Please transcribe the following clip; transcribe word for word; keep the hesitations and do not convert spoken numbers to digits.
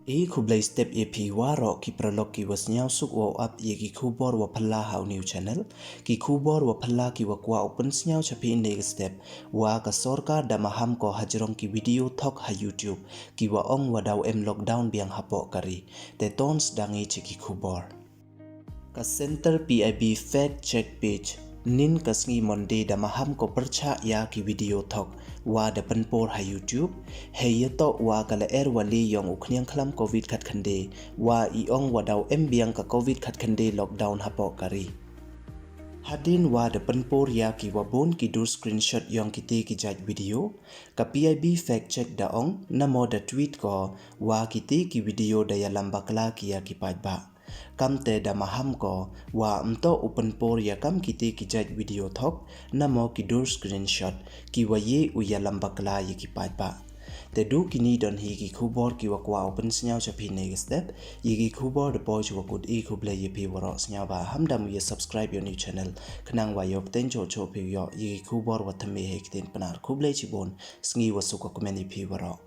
E khublei step ya phi waroh ki paralok ki wa sniawsuk wow ap ya ki khubor wa phylla ha u new channel. Ki khubor wa phylla ki wa kwah u pynsniaw cha phi ynne ka step, wa ka sorkar da maham ko hajrong ki video thok ha YouTube ki wa ong wa daw em lockdown biang hapoh ka ri. Te to sdang i cha ki khubor. Ka Center P I B Fact Check Page nin ka sngi Monday da maham ko pyrchah ya ki video thok wa da pynpor ha YouTube, hei yatoh wa ka lyer wa le yong u khniang khlam covid khatkhyndai, wa i ong wa daw em biang ka covid khatkhyndai lockdown hapoh ka ri. Hadien wa da pynpor ya ki wa bun ki dur screenshot yong kiti ki jait video, ka P I B Fact Check da ong, namo da tweet ko wa kiti ki video da yalam bakla ki ya ki paidbah. Kamte da maham ko wa ym toh u pynpor ya kam kiti ki jait video thok, namo ki dur screenshot ki wa ye u yalam bakla ya ki paidbah. Te du kini don hi ki khubor ki wa kwah u pynsniaw cha phi ynne ka step. Ya ki khubor da poi cha wa kut. I khublei ya phi waroh, sniawbha ham dam u ya subscribe ya u new channel, khnang wa yoh pten choh choh phi yoh ya ki khubor wa thymme hei ktien Pnar. Khublei chibun, sngi wa suk wa kmen ya phi waroh.